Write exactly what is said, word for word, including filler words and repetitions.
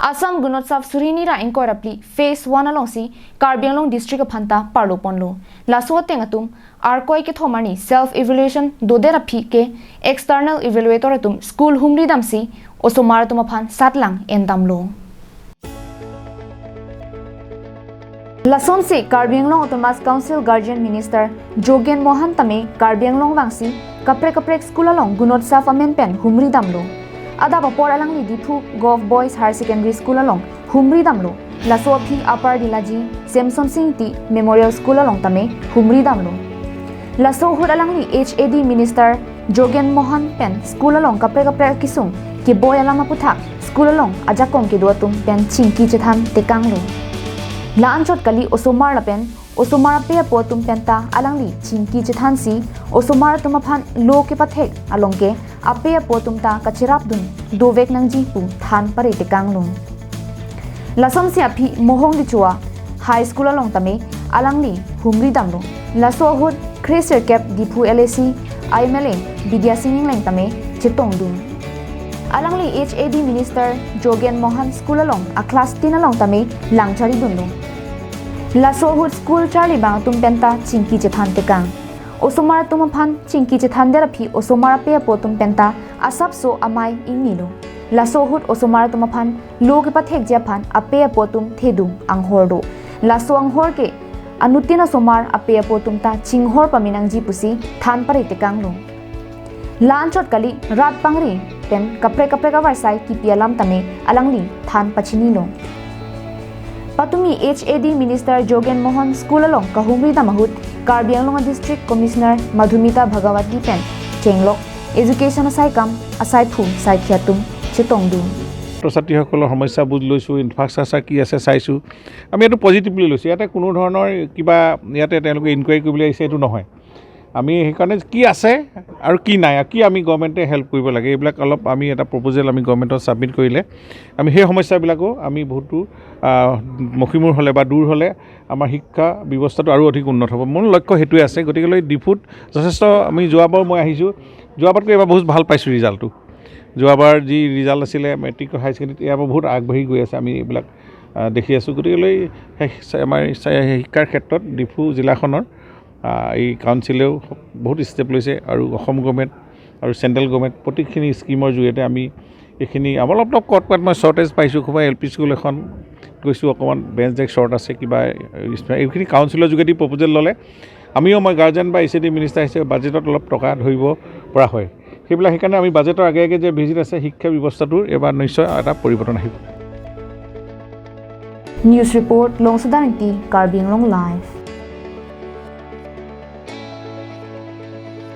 Assam Gunotsav suri hini ra ingkoi ra phli phase one alongsi Karbi Anglong district aphanta parlo ponlo. Laso ateng atum arkoi kethom arni self evaluation dodet aphi ke external evaluator atum school humri damsi osomar atum aphan satlang endamlo. Lasonsi Karbi Anglong Autonomous Council Guardian Minister Jogen Mohan tame Karbi Anglong vangsi kaprek kaprek school along Gunotsav amen pen humri damlo. Adap apor alangli Diphu Govt Boys Higher Secondary School along humri damlo. Laso aphi Upper Dilaji Semsonsing Ingti Memorial School along tame humri damlo. Laso ahut alangli H A D Minister Jogen Mohan pen school along kaprek kaprek akesung keboi alam aputhak school along ajakong kedo atum pen chingki chethan tekanglo. La-anchot kali osomar lapen osomar ape apo atum penta alangli chingki chethansi osomar atum aphan lo kepathek along ke ape apo atum ta kacherapdun dovek nangji pu than pare tekanglo. Lasonsi aphi Mohong Dichua High School along tame alangli humri damlo. Laso ahut khre sirkep Diphu L A C M L A Bidya Sing Engleng tame chetongdun. Alangli H A D Minister Jogen Mohan school along a class ten along tame lang charidunlo. Laso ahut school charli bang atum penta chingki chethan tekang. Osomar atum aphan chingki chethandet aphi osomar ape apo atum penta asapso amei ingnilo. Laso ahut osomar atum aphan lo kepathekji aphan ape apo atum thedung anghor do. Laso anghor ke anuttin asomar ape apo atum ta chinghor pame nangji pusi than pare tekanglo. La-anchot kali rat pangri pen kaprek kaprek avarsai kipi alam tame alangli than pachinilo. Patumi H A D Minister Jogen Mohan school along kahumri dam ahut Karbi Anglong District Commissioner Madhumita Bhagawati pen chenglok education asaikam asaiphu saikhi atum chetongdun. ছাত্ৰ ছাত্ৰীসকলৰ সমস্যা বুজ লৈছোঁ, ইনফ্ৰাষ্ট্ৰাকচাৰ কি আছে চাইছোঁ। আমি এইটো পজিটিভলি লৈছোঁ। ইয়াতে কোনো ধৰণৰ কিবা ইয়াতে তেওঁলোকে ইনকুৱাৰী কৰিবলৈ আহিছে, এইটো নহয়। আমি সেইকাৰণে কি আছে আৰু কি নাই আৰু কি আমি গভৰ্ণমেণ্টে হেল্প কৰিব লাগে, এইবিলাক অলপ আমি এটা প্ৰপ'জেল আমি গভৰ্ণমেণ্টত ছাবমিট কৰিলে আমি সেই সমস্যাবিলাকো আমি বহুতো আহ, মষিমূৰ হ'লে বা দূৰ হ'লে আমাৰ শিক্ষা ব্যৱস্থাটো আৰু অধিক উন্নত হ'ব। মোৰ লক্ষ্য সেইটোৱে আছে। গতিকেলৈ ডিফুত যথেষ্ট আমি যোৱাবাৰ মই আহিছোঁ, যোৱাবাৰতকৈ এইবাৰ বহুত ভাল পাইছোঁ ৰিজাল্টটো। যোৱাবাৰ যি ৰিজাল্ট আছিলে মেট্ৰিক হায়াৰ ছেকেণ্ডেৰীত, এইবাৰ বহুত আগবাঢ়ি গৈ আছে। আমি এইবিলাক আহ, দেখি আছোঁ। গতিকেলৈ সেই আমাৰ শিক্ষাৰ ক্ষেত্ৰত ডিফু জিলাখনৰ আহ, এই কাউন্সিলেও বহুত ষ্টেপ লৈছে আৰু অসম গভৰ্ণমেণ্ট আৰু চেণ্ট্ৰেল গভৰ্ণমেণ্ট প্ৰতিখিনি স্কিমৰ জৰিয়তে আমি এইখিনি আমাৰ অলপ অলপ ক'ৰবাত মই শ্বৰ্টেজ পাইছোঁ। ক'ৰবাত এল পি স্কুল এখন গৈছোঁ, অকণমান বেঞ্চ ডেস্ক শ্বৰ্ট আছে, কিবা এইখিনি কাউন্সিলৰ যোগেদি প্ৰপ'জেল ল'লে আমিও, মই গাৰ্জেন বা এইচ এ ডি মিনিষ্টাৰ হিচাপে বাজেটত অলপ টকা ধৰিব পৰা হয়। সেইবিলাক সেইকাৰণে আমি বাজেটৰ আগে আগে যে ভিজিট আছে, শিক্ষা ব্যৱস্থাটোৰ এইবাৰ নিশ্চয় এটা পৰিৱৰ্তন আহিব। News report, Longsodar Ingti, Karbi Anglong Live.